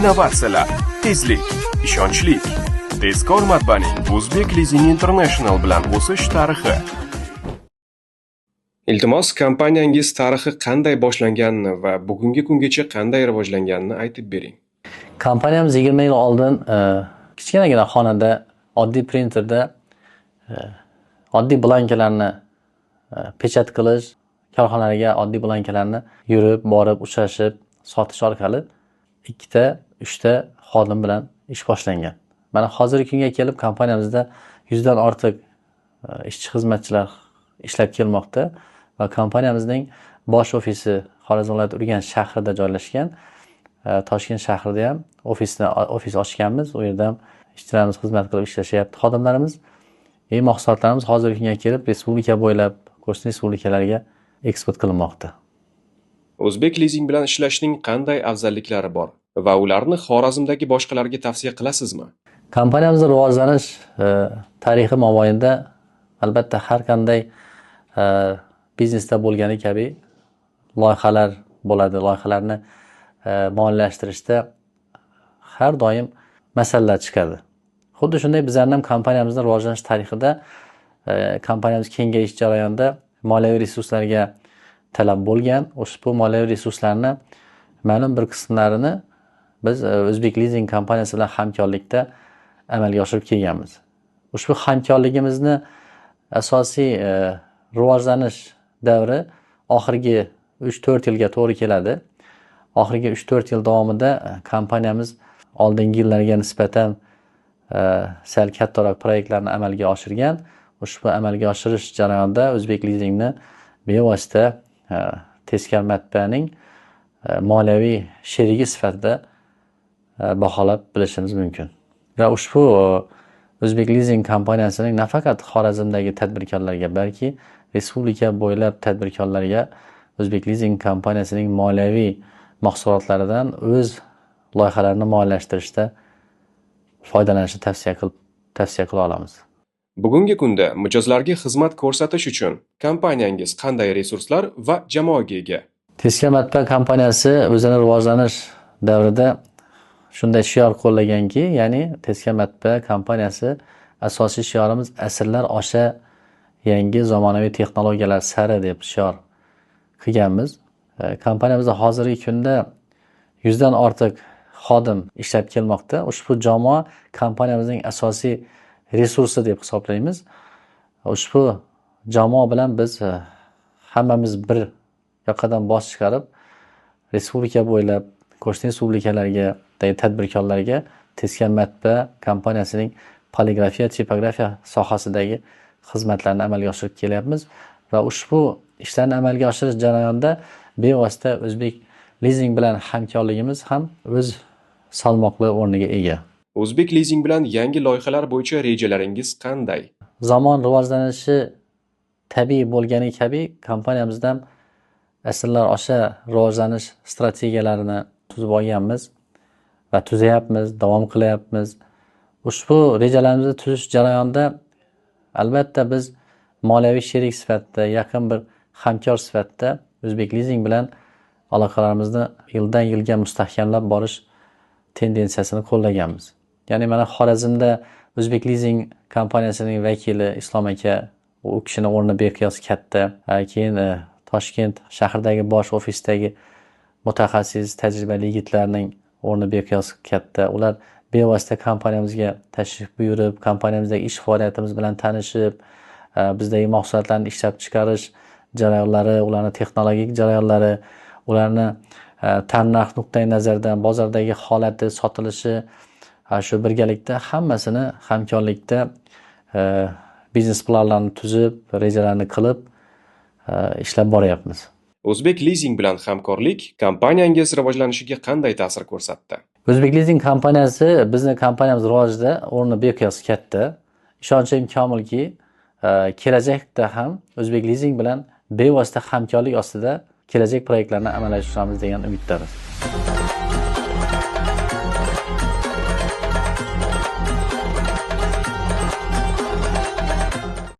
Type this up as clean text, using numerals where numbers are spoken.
Innovatsiyalar, tezlik, ishonchlik. Tezkor matbaaning Uzbek Leasing International bilan o'sish tarixi. Iltimos, kompaniyangiz tarixi qanday boshlanganini va bugungi kungacha qanday rivojlanganini aytib bering. Kompaniyamiz 20 yil oldin kichkinagina xonada, oddiy printerda oddiy blankalarni pechat qilish, korxonalarga oddiy blankalarni yurib, borib, uchrashib, sotish orqali 2ta, 3ta xodim bilan ish boshlangan. Mana hozirgi kunga kelib kompaniyamizda 100 dan ortiq ishchi xizmatchilar ishlab kelmoqda va kompaniyamizning bosh ofisi Xorazm viloyati Urganch shahrida joylashgan. Toshkent shahrida ham ofis ochganmiz. U yerda ham ishchilarimiz xizmat qilib ishlashyapti, xodimlarimiz. Mahsulotlarimiz hozirgi kunga kelib respublika bo'ylab qo'shni respublikalarga eksport qilinmoqda. O'zbek Leasing bilan ishlashning qanday afzalliklari bor va ularni Xorazmdagi boshqalarga tavsiya qilasizmi? Kompaniyamizning rivojlanish tarixi mobaynida albatta har qanday biznesda bo'lgani kabi loyihalar bo'ladi. Loyihalarni moliyalashtirishda har doim masalalar chiqadi. Xuddi shunday bizlarning ham kompaniyamizning rivojlanish tarixida kompaniyamiz kengayish jarayonida moliyaviy resurslarga talab bo'lgan. Ushbu moliyaviy resurslarni ma'lum bir qismlarini biz O'zbek Leasing kompaniyasi bilan hamkorlikda amalga oshirib kelganmiz. Ushbu hamkorligimizni asosiy rivojlanish davri oxirgi 3-4 yilga to'g'ri keladi. Oxirgi 3-4 yil davomida kompaniyamiz oldingi yillarga nisbatan sal kattaroq proyektlarni amalga oshirgan. Ushbu amalga oshirish jarayonida O'zbek Leasingni bevosita tezkor matbaaning moliyaviy sherigi sifatida baholab bilishimiz mumkin. Va ushbu O'zbek Leasing kompaniyasining nafaqat Xorazmdagi tadbirkorlarga, balki respublika bo'ylab tadbirkorlarga O'zbek Leasing kompaniyasining moliyaviy mahsulotlaridan o'z loyihalarini moliyalashtirishda foydalanishni tavsiya qila olamiz. Bugungi kunda mijozlarga xizmat ko'rsatish uchun kompaniyangiz qanday resurslar va jamoaga ega? Tezkor matbaa kompaniyasi o'zini rivojlanish davrida shunday shior qo'llaganki, ya'ni Tezkor matbaa kompaniyasi asosiy shiorimiz asrlar osha yangi zamonaviy texnologiyalar sari deb shior qilganmiz. Kompaniyamizda hozirgi kunda 100 dan ortiq xodim ishlab kelmoqda. Ushbu jamoa kompaniyamizning asosiy resursi deb hisoblaymiz. Ushbu jamoa bilan biz hammamiz bir yoqadan bosh chiqarib, respublika bo'ylab qo'shni respublikalarga, tadbirkorlarga Tezkor matbaa kompaniyasining poligrafiya, tipografiya sohasidagi xizmatlarni amalga oshirib kelyapmiz va ushbu ishlarni amalga oshirish jarayonida bevosita O'zbek Leasing bilan hamkorligimiz ham o'z salmoqli o'rniga ega. O'zbek Leasing bilan yangi loyihalar bo'yicha rejalaringiz qanday? Zamon rivojlanishi tabiiy bo'lgani kabi kompaniyamizda ham asrlar osha rivojlanish strategiyalarini tuzib olganmiz va tuzayapmiz, davom qilyapmiz. Ushbu rejalarimizni tuzish jarayonida albatta biz moliyaviy sherik sifatida, yaqin bir hamkor sifatida O'zbek Leasing bilan aloqalarimizni yildan yilga mustahkamlab borish tendensiyasini qo'llaganmiz. Ya'ni mana Xorazmda O'zbek Leasing kompaniyasining vakili Islom aka, u kishining o'rni beqiyos katta. Keyin Toshkent shahridagi bosh ofisdagi mutaxassis, tajribali yigitlarning o'rni beqiyos katta. Ular bevosita kompaniyamizga tashrif buyurib, kompaniyamizdagi ish faoliyatimiz bilan tanishib, bizdagi mahsulotlarni ishlab chiqarish jarayonlari, ularning texnologik jarayonlari, ularni tannarx nuqtai nazaridan bozordagi holati, sotilishi, shu birgalikda hammasini hamkorlikda biznes planlarni tuzib, rejalarni qilib ishlab boryapmiz. O'zbek Leasing bilan hamkorlik kompaniyangiz rivojlanishiga qanday ta'sir ko'rsatdi? O'zbek Leasing kompaniyasi bizni kompaniyamiz rivojida o'rni beqiyos katta. Ishonchim komilki, kelajakda ham O'zbek Leasing bilan bevosita hamkorlik ostida kelajak proyektlarni amalga oshiramiz degan umiddamiz.